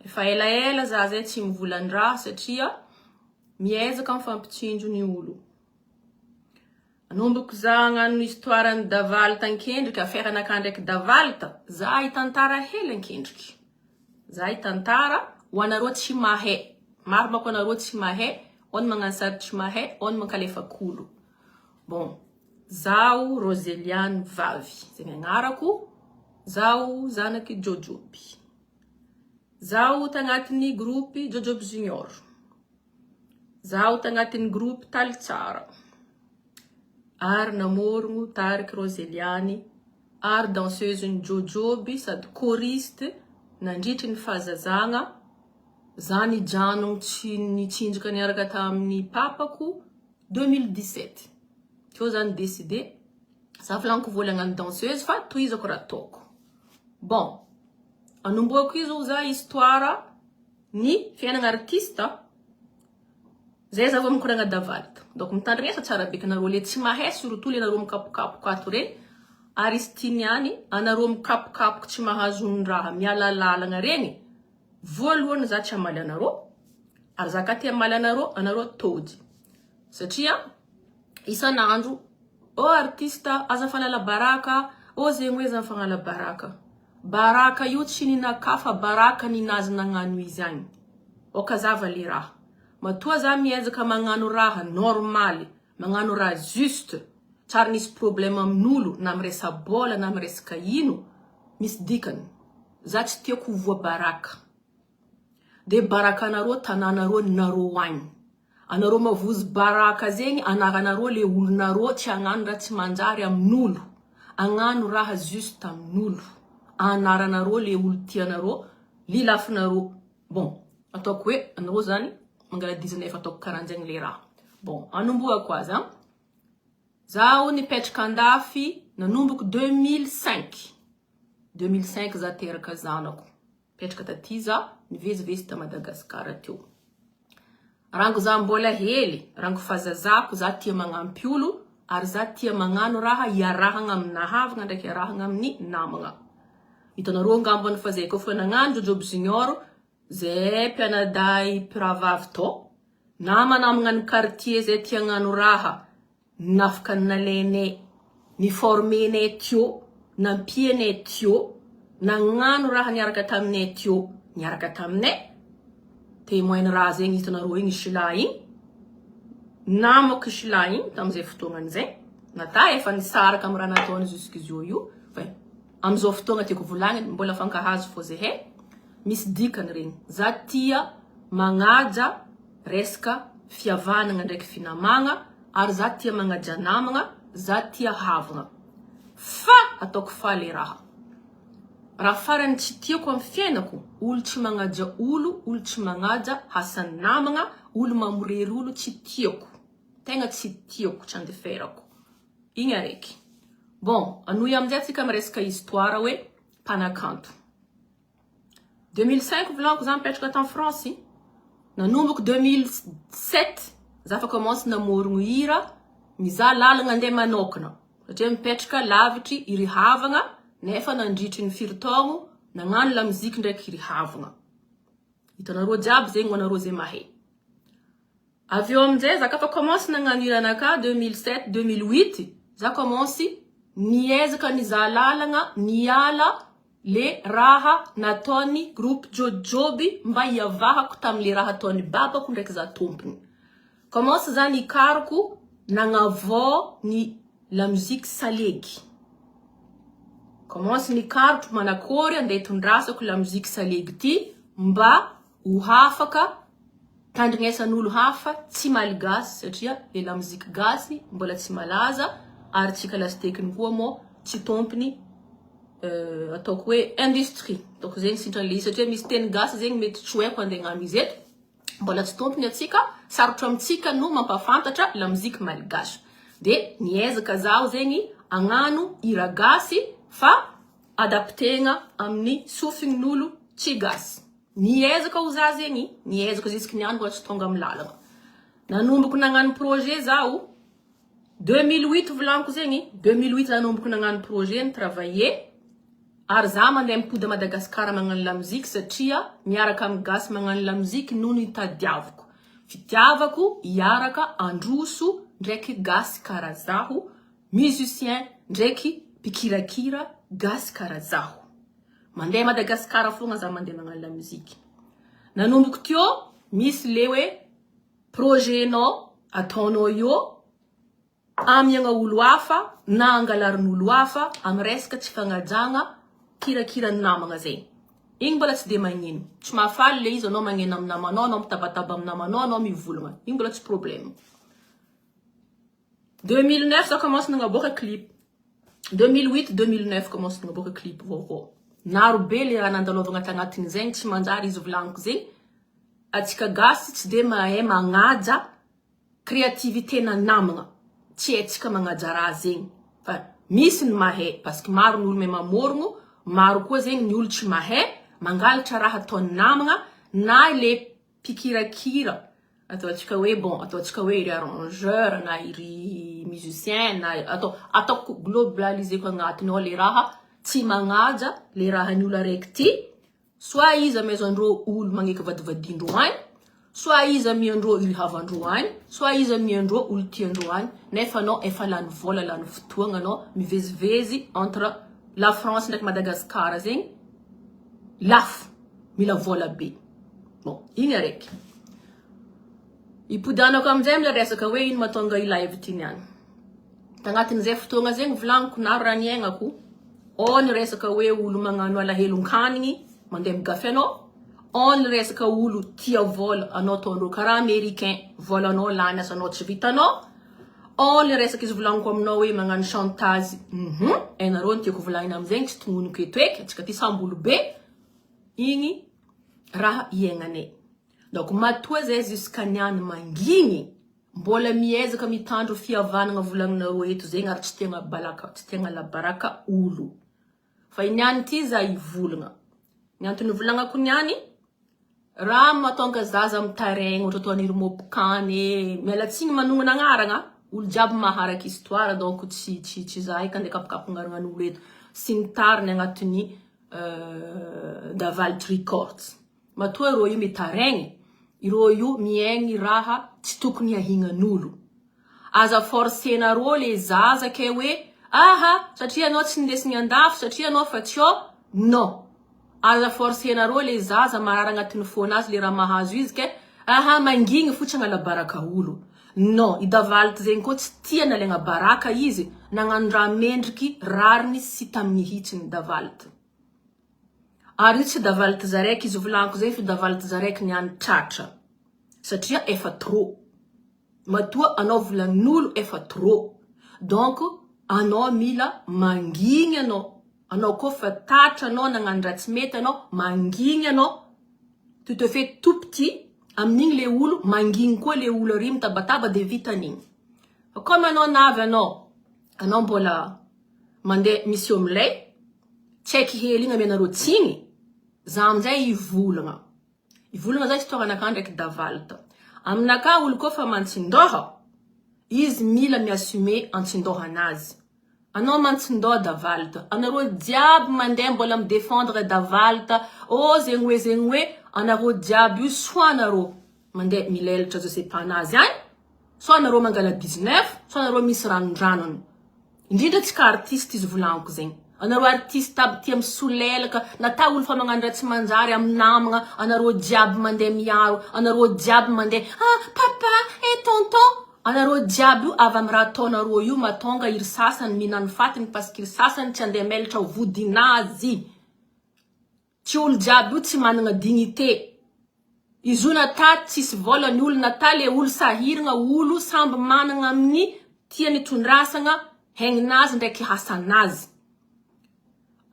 Efa elaela za zay tsy mivolan-draha satria miezaka mifampitsinjo ny olo. Anomboko za hagnano histoire ny Davalta ankendriky, affaire anakahy ndraiky Davalta, za hitantara hely ankendriky. Za hitantara ho anareo tsy mahay. Maro manko anareo tsy mahay, ao ny magnano sary tsy mahay, ao ny mankalefak'olo. Bon, zaho Roseliane vavy, zegny agnarako, zaho zanaky Jojoby. Zaho tagnatin'ny groupe Jojoby Junior. Zaho tagnatin'ny groupe Taly Tsara. Ary namorogno tariky Roseliane ary danseuse-n'i Jojoby sady choriste nandritry ny fahazazagna. Za nijanogno tsy nitsinjaka niaraka tamin'ny papako 2017. Teo za ni-décider, za volagniko vola hagnano danseuse fa tohizako raha ataoko. Bon, anombohako izy hoy za histoire ny fiainagna artiste, zay za vao mikoragna davalta. Donc mitandregnesa tsara beky anareo le tsy mahay surtout le nareo mikapokapoka ato regny, ary izy ty niany anareo mikapokapoka tsy mahazo ny raha miala lalagna regny, voalohany za tsy hamaly anareo, ary za ka te hamaly anareo, anareo tôdy. Satria isan'andro oh artiste aza fanala baraka, oh zegny hoe aza mifagnala baraka. Baraka io tsy ninakahy fa baraka ninazy nagnano izy agny. Aoka zava le raha. Matoa za miezaka magnano raha normaly, magnano raha juste, tsary nisy problème amin'olo na amy resa-bola na amy resaka ino, misy dikany. Za tsy tiako ho voa baraka. De barakanareo tananareo ninareo agny. Anareo mavozo baraka zegny anaranareo le olonareo tsy hagnano raha tsy manjary amin'olo. Agnano raha juste amin'olo. Anaranareo le olo tianareo, lilafinareo. Bon, ataoko hoe anareo zany mangala 19 ataoko karanjegny le raha. Bon, anombohako azy an. Zaho nipetraka andafy nanomboko 2005. 2005 za teraka zanako. Mipetraka taty za, nivezivezy ta Madagascar teo. Rango za mbola hely, rango fahazazako za tia magnampy olo ary za tia magnano raha iarahagna amina havagna ndraiky iarahagna amin'ny namagna. Hitanareo angambany fa zay koa fa nagnano Jojoby Junior, zay mpianadahy mpirahavavy tô, namanamagna ny quartier zay tia hagnano raha, Nafaka nalainay, ni-former-nay teo, nampianay teo, nagnano raha niaraka taminay teo, niaraka taminay, témoin ny raha zegny hitanareo igny Shila igny, namako Shila igny tamin'izay fotoagnany zay, nata efa nisaraka amin'ny raha nataony jusque zio io, fa amizao fotoagna tiako volagniny mbola fankahazo fô zahay, misy dikany regny, za tia magnaja resaka fihavanagna ndraiky finamagna ary za tia magnaja namagna za tia havagna fa ataoko fa le raha raha farany tsy tiako am fiainako olo tsy magnaja olo olo tsy magnaja hasan'ny namagna olo mamorery olo tsy tiako tegna tsy tiako tsy andeferako igny araiky bon anohy amizay tsika miresaka histoire hoe mpanakanto 2005 volaniko za mipetraka tany France nanomboko 2007 za fa commence namorogno hira mizaha lalagna andeha manokana satria mipetraka lavitry iry havagna nefa nandritry ny firy taogno nagnano la musique ndraiky iry havagna hitanareo jiaby zegny ho anareo zay mahay avy eo aminjay za kafa commence nagnano hiranaka 2007 2008 za commence niezaka nizaha lalagna niala le raha nataony groupe Jojoby mba hiavahako tamle raha ataony babako ndraiky za tompony. Commence za nikaroko nagnavao ny la musique salegy. Commence nikarotro manakory andeha hitondrasako la musique salegy ty mba ho hafaka tandrignesan'olo hafa tsy malgasy satria le la musique gasy mbola tsy malaza ary tsika lastekiny koa moa tsy tompony ataoko hoe industrie ataoko zegny sintrany le izy satria misy teny gasy zegny mety tsy ho haiko andeha hagnano izy eto mbola tsy tompony atsika sarotra amintsika no mampafantatra la musique malgache de niezaka zaho zegny agnano hira gasy fa adaptegna amin'ny sofign'olo tsy gasy niezaka ho za zegny niezaka jusque niany mbola tsy tonga amin'ny lalagna nanomboko nagnano projet zaho 2008 volaniko zegny 2008 nanomboko nagnano projet nitravailler. Ary za mandeha mipody à Madagascar magnano lamoziky satria miaraka amin'ny gasy magnano lamoziky no nitadiaviko. Fitiavako hiaraka handroso ndraiky gasy kara zaho, musicien ndraiky mpikirakira gasy kara zaho. Mandeha Madagascar fogna za mandeha magnano lamoziky. Nanomboko teo misy le hoe projet nao ataonao io Amiagna olo hafa na angalarin'olo hafa am resaka tsy fagnajagna kirakiran'ny namagna zegny. Igny mbola tsy de magnino. Tsy mahafaly le izy anao magnena am namanao, anao mitabataba am namanao, anao mivolagna. Igny mbola tsy problème. 2009 za commence nagnaboaka clip. 2008 2009 commence nagnaboaka clip vaovao. Naro be le raha nandalovagna tagnatin'izegny, tsy manjary izy volagniko zegny. Atsika gasy tsy de mahay magnaja Créativité na namagna tsy haintsika magnaja raha zegny fa misy ny mahay parce que maro ny olo mahay mamorogno maro koa zegny ny olo tsy mahay mangalatra raha ataon'ny namagna na le mpikirakira ataontsika hoe bon ataontsika hoe iry arrangeur na iry musicien na atao ataoko globaliseko agnatiny ao le raha tsy magnaja le rahan'ny olo araiky ty. Soit izy amezandreo olo magneky vadivadindreo agny, soit izy amiandreo olo havandreo agny, soit izy amiandreo olo tiandreo agny, nefa anao efa lany vola lany fotoagna anao mivezivezy entre la France ndraiky Madagascar zegny lafo mila vola be, bon igny araiky. Ipodianako amizay amle resaka hoe ino mahatonga i live ty niany. Tagnatin'izay fotoagna zegny volagniko naro raha niaignako, ao ny resaka hoe olo magnano alahelon-kanigny mandeha migafy anao, ao ny resaka olo tia vôla anao ataondreo karaha americain, vôlanao lany asanao tsy vitanao, ao ny resaka izy volagniko aminao hoe magnano chantage, hum hainareo ny tiako volagnina amizegny tsy tognoniko eto eky, antsika ty samby olobe, igny raha iaignanay. Donc matoa zay jusqu'à niany mangigny mbola miezaka mitandro fihavanagna volagninareo eto zegny ary tsy tegna balaka tsy tegna alabaraka olo fa i niany ty za hivolagna ny antony ivolagnako niany raha mahatonga zaza mitaraigny ohatra ataon'iry mopkany e miala tsigny manognona agnaragna olo jiaby maharaka histoire donc tsy tsy tsy za eky andeha kapokapognaran'olo eto sy ny tariny agnatin'ny Davalty records. Matoa ireo io mitaraigny, ireo io miaigny raha tsy tokony ahignan'olo. Aza forcer-nareo le zaza ke hoe aha satria anao tsy nindesigny andafy satria anao fa tsy ao, non! Aza forcer-nareo le zaza marary agnatin'ny fônazy le raha mahazo izy ke aha mangigny fo tsy agnala baraka olo. Non! I Davalty zegny koa tsy tia nalaigna baraka izy, nagnano raha mendriky, rariny sy tamin'ny hitsiny Davalty. Ary io tsy Davaltizarek izy volaniko zay fa Davaltizarek ny any tratra satria efa trop matoa anao volanin'olo efa trop donc anao mila mangigny anao anao koa fa tatra anao nagnano raha tsy mety anao mangigny anao tu te fais tout petit amin'igny le olo mangigny koa le olo ary mitabataba de vitan'igny fa comme anao navy anao anao mbola mandeha misy milay Tsy haiko hely igny amianareo tsigny, za amizay hivolagna, hivolagna za histoire anakahy ndraiky Davalta, aminakahy olo koa fa mantsindoha, izy mila mi-assumer antsindohanazy, anao mantsindoha Davalta, anareo jiaby mandeha mbola mi-defendre Davalta, oh zegny hoe zegny hoe, anareo jiaby io soit anareo mandeha milelatra je sais pas anazy agny, soit anareo mangala 19, soit anareo misy ranondranony. Indrindra tsika artiste izy volaniko zegny. Anareo artiste aby tia misolelaka, nata olo fa magnano raha tsy manjary am namagna, anareo jiaby mandeha miaro, anareo jiaby mandeha ah papa eh tonton, anareo jiaby io avy am raha ataonareo io matonga iry sasany mihinany fatiny parce que iry sasany tsy andeha melatra vodinazy. Tsy olo jiaby io tsy managna dignité. Izy io nata tsisy vola ny olo nata le olo sahiragna olo samby managna amin'ny tiany itondrasagna hegninazy ndraiky hasanazy.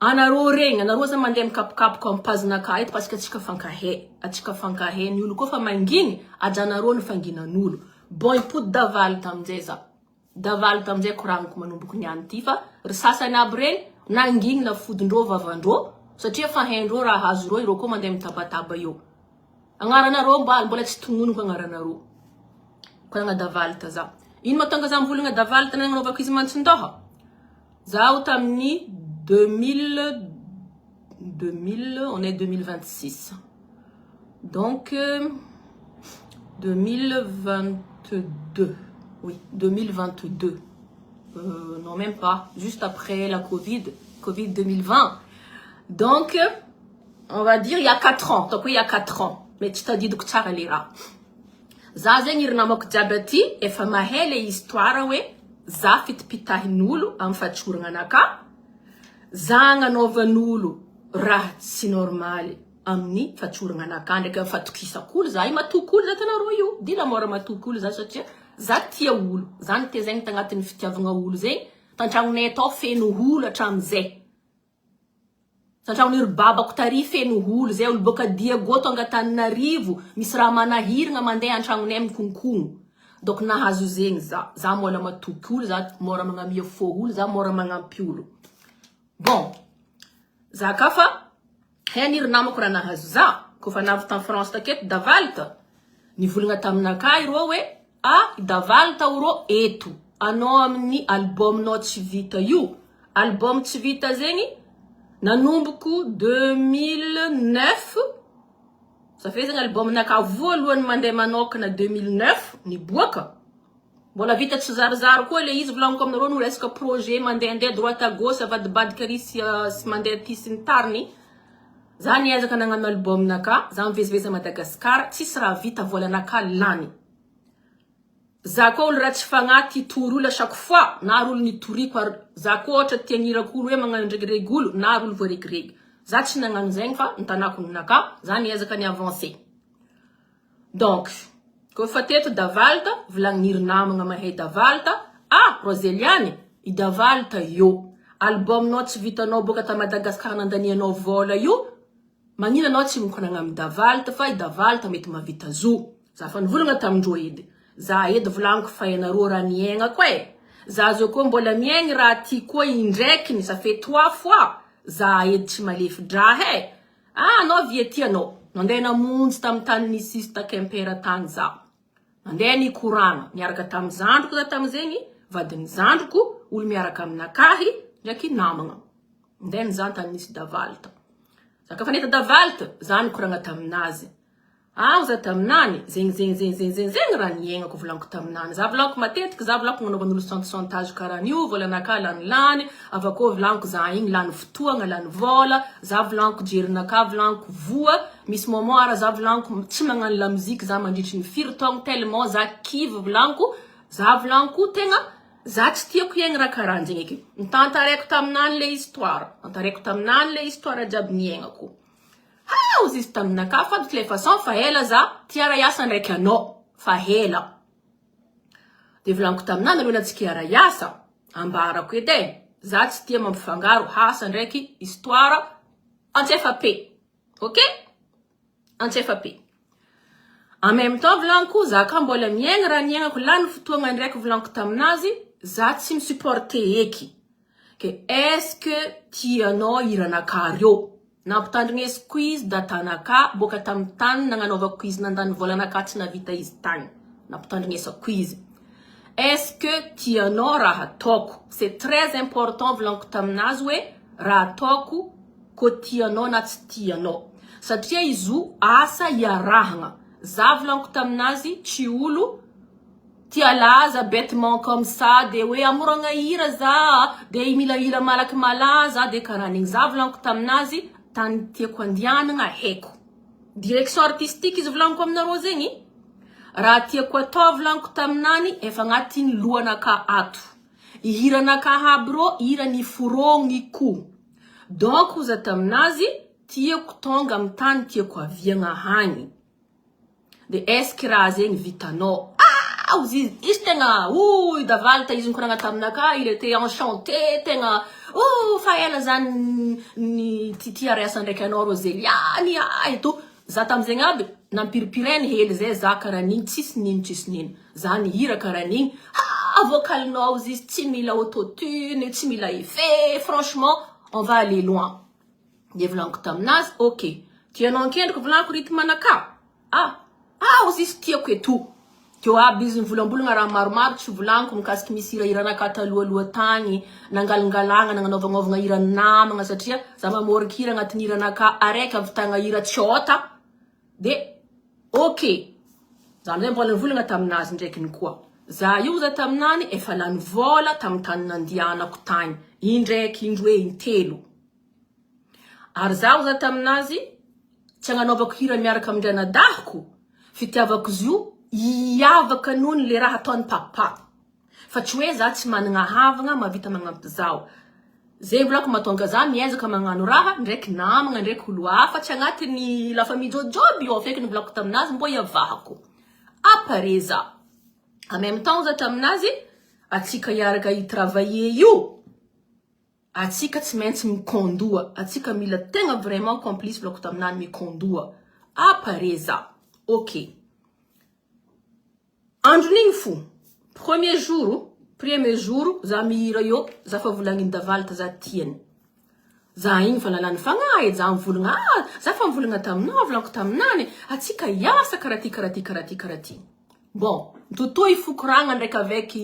Anareo regny anareo za mandeha mikapokapoka am page-naka eto parce que atsika fankahe atsika fankahe ny olo koa fa mangigny ajanareo ny fanginan'olo. Bon hipody davaly taminjay za. Davaly tamin'izay koragniko manomboko niany ty fa ry sasany aby regny nangigny na fodindreo vavandreo satria fa haindreo raha azo reo ireo koa mandeha mitabataba eo agnaranareo mba mbola tsy tognoniko agnaranareo koragna davaly ta za ino mahatonga za mivolagna davaly ta nagnanaovako izy mantsindoha zaho tamin'ny 2000. 2000, on est 2026, donc 2022, oui, 2022, non, même pas, juste après la Covid, Covid 2020. Donc on va dire il y a 4 ans, donc il y a 4 ans, mais tsy tadidiko tsara le raha. Za zegny, ry namako jiaby aty efa mahay le histoire hoe za fitipitahin'olo amin'ny fatsorana anaka, za agnanaovan'olo raha tsy normaly amin'ny fatsorana anaka ndraiky amin'ny fatokisako olo. Za io matoky olo, za tanareo io dila mora matoky olo za, satria za tia olo. Za nitezaigny tagnatin'ny fitiavagna olo zegny. Tantragnonay atao feno olo hatramizay, tantragnon'iry babako tary feno olo zay, olo boka Diego tonga Antananarivo, misy raha manahirana mandeha antragnonay mikonkono. Donc nahazo zegny za mbola matoky olo, za mora magnamia fo olo, za mora magnampy olo. Bon, za ka fa hainy ry namako raha nahazo za kofa navy tamy France taketo. Davalta nivolagna taminaka ireo hoe: "Ah, Davalta ro eto anao amin'ny albuminao tsy vita io." Album tsy vita zegny nanomboko 2009, ça fait zegny albuminaka voalohany mandeha manokana 2009 niboaka, mbola vita tsy zarizary koa le izy. Volaniko aminareo no resaka projet mandehandeha droite à gauche, avadibadika ary sy mandeha ty sy ny tariny. Za niezaka nagnano albuminaka, za mivezivezy Madagasikara, tsisy raha vita, volanaka lany. Za koa olo raha tsy fagnaty tory olo à chaque fois, na olo nitoriko ary za koa ohatra tia nirako olo hoe magnano ndraikiregy olo na olo voaregiregy. Za tsy nagnano zegny fa nitanako ninaka, za niezaka ny avancer. Donc kofa teto Davalta, volagniry namagna mahay Davalta: "Ah, Roseliane, i Davalta io albuminao tsy vitanao boka ta Madagasikara nandanianao vola io, magnino anao tsy mikoragna amy Davalta fa i Davalta mety mahavita zo?" Za fa nivolagna tamindreo edy, za edy volaniko fa ianareo raha niaignako e, za zao koa mbola miaigny raha ty koa indraikiny, ça fait trois fois, za edy tsy malefi-draha e. Ah, anao vie ty, anao nandeha namonjy tamy tany nisy izy ta Kempera tany. Za nandeha nikoragna niaraka tamy zandriko za tamizegny, vadiny zandriko, olo miaraka aminakahy ndraiky namagna. Ndeha nizaha tany nisy Davalta. Za kafa nahita Davalta, za nikoragna taminazy. Ah, za taminany zegny zegny zegny zegny zegny zegny raha niaignako, volaniko taminany. Za volaniko matetiky, za volaniko nanaovan'olo chantage karaha volanaka lany lany avakô, volaniko za igny lany fotoagna, lany vola. Za volaniko jerinaka, volaniko voa misy moment ara, za volaniko tsy magnano la musique za mandritry ny firy taogno, tellement za kivy. Volaniko za, volaniko tegna za tsy tiako iaigny raha karahanjegny eky. Nitantaraiko taminany le histoire, tantaraiko taminany le histoire jiaby niaignako. Ha, ozy izy taminaka: "Fa de toutes les façons fa ela za tia raha hiasa ndraiky anao fa ela." De volaniko taminany: "Aloha antsika hiara hiasa, ambarako edy e, za tsy tia mampifangaro asa ndraiky histoire antsefa pe, ok, antsefa pe. En même temps, volaniko, za ka mbola miaigna raha niaignako, lany fotoagna ndraiky." Volaniko taminazy: "Za tsy misupporte eky ke est-ce que tianao hiranaka reo?" Nampitandrignesiko izy datanaka boka tamy tany nagnanaovako izy, nandany volanaka tsy navita izy tany. Nampitandrignesako izy: "Est-ce que tianao raha ataoko? C'est très important." Volaniko taminazy hoe raha ataoko ko tianao na tsy tianao, satria izy io asa iarahagna. Za volaniko taminazy tsy olo tia laza bêtement comme ça, de hoe amoragna hira za de mila hira malaky malaza de karaha an'igny. Za volaniko taminazy tany tiako andianana haiko direction artistique izy. Volaniko aminareo zegny raha tiako atao, volaniko taminany efa agnatin'ny lohanaka ato, ihiranaka aby rô hira niforogniko. Donc za taminazy tiako tonga amy tany tiako aviagna hagny, de est-ce que raha zegny vitanao? Ah, ozy izy tegna oy Davalta izy nikoragna taminaka, il était enchanté tegna. Oh, fa ela zany ny tia asa ndraiky anao Roseliany. Ah, eto za tamizegny aby nampiripireny hely zay, za karaha an'igny tsisy nino tsisy nino, za nihira karaha an'igny. Ah, vocalinao izy tsy mila autotune, tsy mila effet, franchement on va aller loin. De volaniko taminazy: "Ok, tianao ankendriko, volaniko, rythme anaka." Ah, ah, ozy izy: "Tiako eto." Teo aby izy nivolambolagna raha maromaro tsy volagniko mikasiky misy hirahiranakahy talohaloha tagny, nangalangalagna, nagnanaovagnaovagna hira namagna satria za mamôriky hira agnatin'ny hiranakahy araiky ahavitagna hira tsy ôta de ok. Za amizay mbola nivolagna taminazy ndraikiny koa. Za io za taminany efa lany vôla tamin'ny tany nandianako tagny, indraiky, indroe, intelo. Ary zaho za taminazy tsy agnanaovako hira miaraka amin-dranadahiko, fitiavako izy io hiavaka noho ny le raha ataon'i papa. Fa tsy hoe za tsy managna havagna mahavita magnampy zaho. Zay volako mahatonga za miezaka magnano raha ndraiky namagna ndraiky olo hafa tsy agnatin'ny la famille jojoby io ao feky nivolako taminazy mbô hiavahako. Apare za. En même temps za taminazy atsika hiaraka hi-travailler io atsika tsy maintsy mikondoa, atsika mila tegna vraiment complice volako taminany mikondoa. Apare za. Ok. Andron'igny fo, premier jour, premier jour za mihira eo, za fa volagniny davalita za tiany. Za igny fa nalany fagnahy edy, za mivolagna ah za fa mivolagna taminao, volaniko taminany, atsika hiasa karaha ty karaha ty karaha ty karaha ty. Bon, nitotoy fo koragna ndraiky avec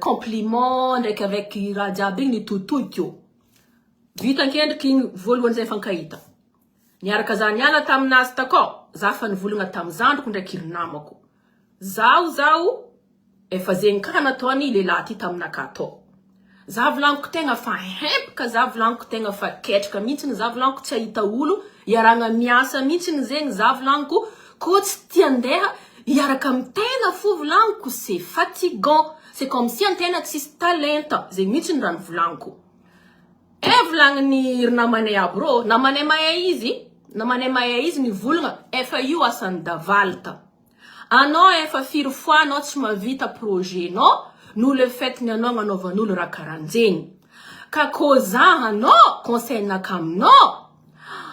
compliment ndraiky avec raha jiaby igny nitotoy teo. Vita ankendriky igny voalohany zay nifankahita. Niaraka za niala taminazy takao, za fa nivolagna tamy zandriko ndraiky ry namako. Zaho zaho efa zegny karaha nataony lehilahy ty taminakahy tao. Za volagniko tegna fa hempaka, za volagniko tegna fa ketraka mihitsy, za volagniko tsy ahita olo iarahana miasa mihitsy zegny, za volagniko koa tsy tia andeha hiaraka amy tegna fo volagniko, c'est fatigant, c'est comme si antegna tsisy talenta, zegny mihitsy ny raha nivolagniko. E volagniny ry namanay aby rô, namanay mahay izy, namanay mahay izy nivolagna efa io asan'ny davalta. Anao efa firy fois anao tsy mahavita projet-nao noho le fait ny anao agnanaovan'olo raha karahanjegny. Ka kô za anao, conseil-naka aminao,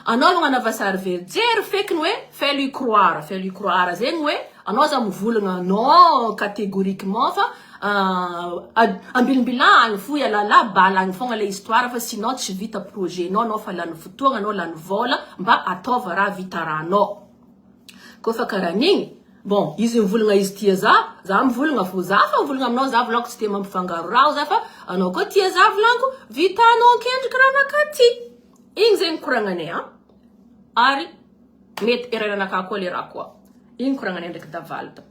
anao magnanava sary verijery fekiny hoe fais lui croire, fais lui croire zegny hoe anao za mivolagna anao catégoriquement fa ambilimbilagny fo ialala bala agny fogna le histoire fa sinon tsy vita projet-nao anao fa lany fotoagna anao lany vôla mba ataova raha vita rahanao. Koa fa karahan'igny, bon izy mivolagna izy tia za, za mivolagna fô za fa mivolagna aminao za volaniko tsy tia mampifangaro raha za fa anao koa tia za volaniko vitanao ankendriky raha naka ty. Igny zegny koragnanay a. Ary mety erananakahy koa le raha koa. Igny koragnanay ndraiky davalta.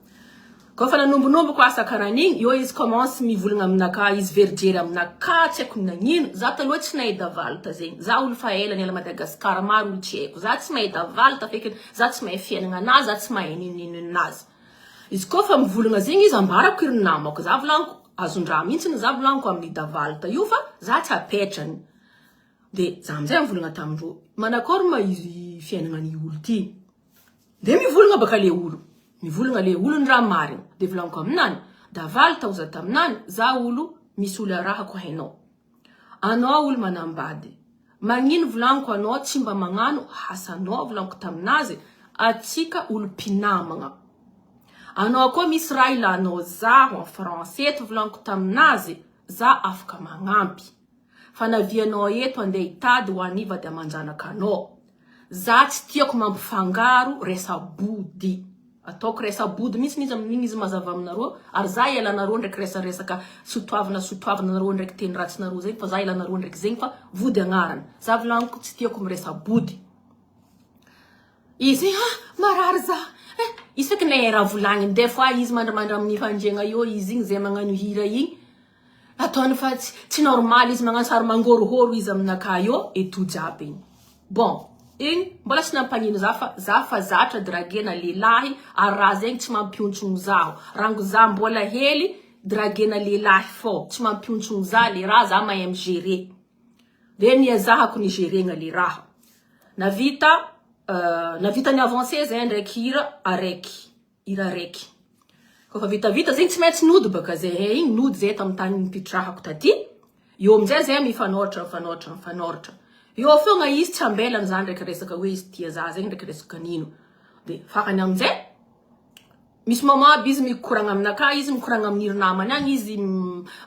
Koa fa nanombonomboko asa karahan'igny, eo izy commence mivolagna aminakahy, izy verijery aminakahy, tsy haiko nagnino. Za taloha tsy nahay davalta zegny. Za olo fa ela niala Madagasikara, maro olo tsy haiko. Za tsy mahay davalta fekiny, za tsy mahay fiaignananazy, za tsy mahay ninoninoninazy. Izy koa fa mivolagna zegny izy ambarako iry namako. Za volaniko azon-draha mihitsy za volaniko amin'ny davalta io fa za tsy apetrany. De za amizay mivolagna tamindreo, manakôry ma izy fiaignanan'ny olo ty? De mivolagna baka le olo, mivolagna le olo ny raha marigny. De volaniko aminany, davalta ho za taminany, za olo misy olo arahako hainao. Anao olo manambady, magnino volaniko anao tsy mba magnano asanao volaniko taminazy, atsika olo mpinamagna. Anao koa misy raha ilanao zaho en français eto volaniko taminazy, za afaka magnampy. Fa navianao eto andeha hitady ho an'ny vady aman-janakanao. Za tsy tiako mampifangaro resa-body. Ataoko resa-body mihitsy izy amin'igny izy mazava aminareo ary za ialanareo ndraiky resaresaka sotoavina sotoavina nareo ndraiky teny ratsinareo zegny fa za ialanareo ndraiky zegny fa vody agnarana. Za volaniko tsy tiako miresa-body. Izy ah marary za. Eh, isaky ny raha volagniny des fois izy mandramandra amin'ny fandriagna eo izy igny zay magnano hira igny. Ataony fa tsy normal izy magnano sary mangorohoro izy aminakahy eo et tout jiaby igny. Bon, igny mbola tsy nampanino za fa za fa zatra dragena lehilahy ary raha zegny tsy mampiontsogno zaho. Rango za mbola hely dragena lehilahy fô tsy mampiontsogno za le raha za mahay mi-gérer. De niezahako nigeregna le raha. Navita navita ny avancé zay ndraiky hira araiky, hira araiky. Koa fa vitavita zegny tsy maintsy nody baka zahay igny, nody zay tamin'ny tany nipitrahako taty. Eo amizay zay mifanôratra mifanôratra mifanôratra. Eo fogna izy tsy ambelany zany ndraiky resaka hoe izy tia za zegny ndraiky resaka nino. De farany amizay. Misy moment aby izy mikoragna aminakahy, izy mikoragna amin'iry namany agny, izy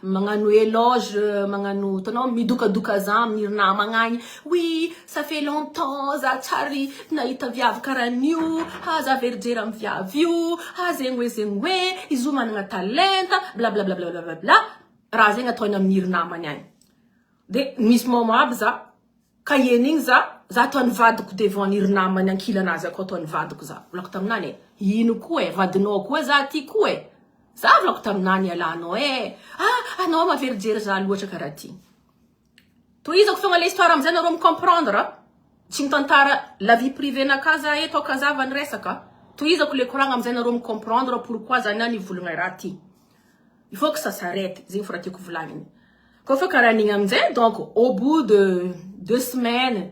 magnano éloge, magnano hitanao midokadoka za amin'iry namagna agny. Oui, ça fait longtemps za tsary nahita viavy karaha an'io, ah za very jery amy viavy io, ah zegny hoe zegny hoe, izy io managna talenta, blablabla. Raha zegny ataony amin'iry namany agny. De misy moment aby za kaheny igny za, za ataony vadiko devant n'iry namany ankilanazy akao, ataony vadiko za. Volako taminany e, ino koa e, vadinao koa za ty koa e. Za volako taminany alanao e, ah anao mavery jery za loatra karaha ty. Tohizako fogna le histoire amizay nareo mi-comprendre. Tsy mitantara la vie privée nakahy za eto akazava ny resaka. Tohizako le koragna amizay nareo mi-comprendre pourquoi za niany nivolagna raha ty. Il faut que ça s'arrête, zegny fo raha tiako volagniny. Koa fa karaha an'igny amizay, donc au bout de 2 semaines,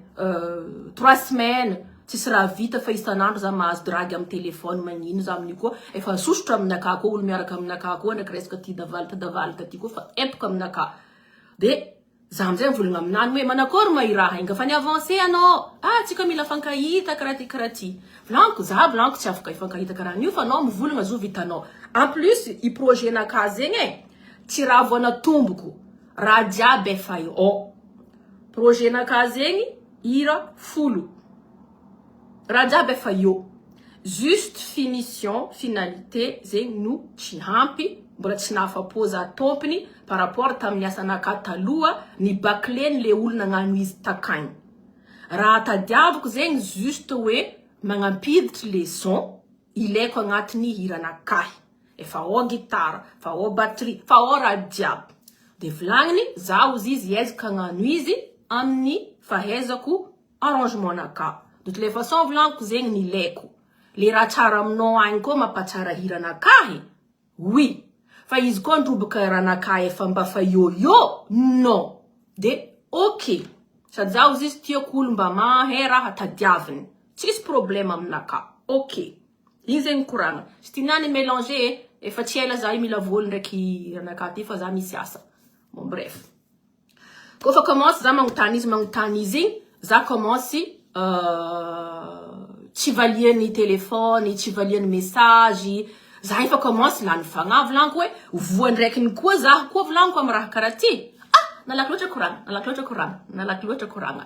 3 semaines, tsisy raha vita fa isan'andro za mahazo drague amy téléphone magnino za amin'io koa efa sosotra aminakahy koa olo miaraka aminakahy koa ndraiky resaka ty davalita davalita ty koa fa empaka aminakahy. De za amizay mivolagna aminany hoe manakory ma i raha igny fa ni-avancé anao, ah tsika mila fankahita karaha ty karaha ty. Volaniko za volaniko tsy afaka hifankahita karaha an'io fa anao mivolagna zo vitanao. En plus i projet nakahy zegny e, tsy raha vao natomboko, raha jiaby efa ao. Projet nakahy zegny hira 10. Raha jiaby efa eo. Juste finition, finalité zegny no tsy ampy, mbola tsy nahafapo za tompony par rapport tamin'ny asanakahy taloha ny bâcleny le olo nagnano izy takagny. Raha tadiaviko zegny juste hoe magnampiditry le son ilaiko agnatin'ny hiranakahy. Efa ao gitara, fa ao batterie, fa ao raha jiaby. De volagniny zaho izy izy hiezaka hagnano izy amin'ny fahaizako arrangement nakahy. De toutes les façons volaniko zegny ny ilaiko. Le raha tsara aminao agny koa mampatsara hiranakahy, oui. Fa izy koa androboka raha efa mba fa eo non. De ok. Sady zaho izy izy tiako olo mba mahay raha tadiaviny. Tsisy problème aminakahy. Ok. Igny zegny koragna. Sy tianany mélanger, efa tsy ela za io mila voly ndraiky ranakahy ty fa za misy asa. Bon bref. Koa fa commence za magnontany izy magnontany izy igny, za commence tsy valiany téléphone, tsy valiany message. Za efa commence lany fagnahy volaniko hoe voa ndraikiny koa zaho koa volaniko amy raha karaha ty. Ah, nalaky loatra koragna, nalaky loatra koragna, nalaky loatra koragna.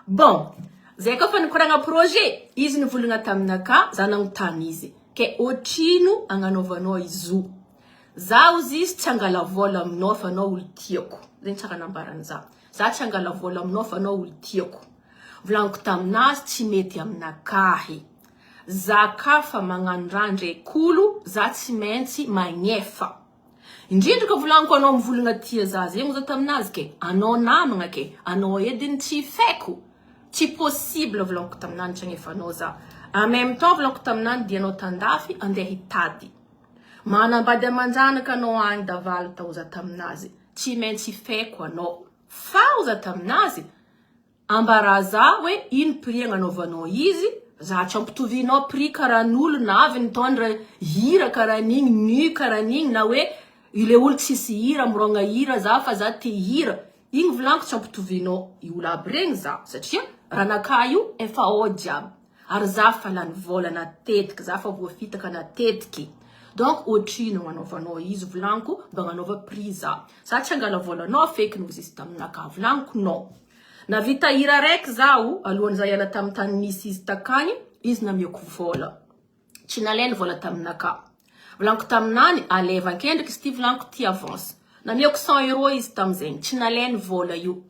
Bon, zay koa fa nikoragna projet, izy nivolagna taminakahy, za nagnontany izy. Ke otrino agnanaovanao izy io? Zaho izy izy tsy angala vola aminao fa anao olo tiako. Zegny tsara nambarany za. Za tsy angala vola aminao fa anao olo tiako. Volaniko taminazy tsy mety aminakahy. Za ka fa magnano raha ndraiky olo, za tsy maintsy magnefa. Indrindra ka volaniko anao mivolagna tia za zegny za taminazy ke anao namagna ke anao ediny tsy faiko. Tsy possible volaniko taminany tsy agnefanao za. En même temps volaniko taminany dia anao tandafy andeha hitady. Manambady aman-janaka anao agny davaly tao za taminazy. Tsy maintsy faiko anao. Fa za taminazy ambara za hoe ino prix agnanaovanao izy, za tsy ampitovinao prix karahan'olo na avy nitondra hira karaha an'igny, nu karaha an'igny na hoe ile olo tsisy hira mirôgna hira za fa za te hira. Igny volaniko tsy ampitovinao i olo aby regny za satria ranakahy io efa ao jiaby. Ary za fa lany vola natetiky, za fa voafitaka natetiky. Donc otrino agnanaovanao izy volaniko mba agnanaova prix za. Za tsy angala volanao feky noho izy taminakahy volaniko non. Navita hira raiky zaho alohan'ny za hiala tamin'ny tany nisy izy takagny, izy namiako vola. Tsy nalainy vola taminakahy. Volaniko taminany aleva ankendriky izy ty volaniko ty avance. Namiako 100 euro izy tamizegny, tsy nalainy vola io.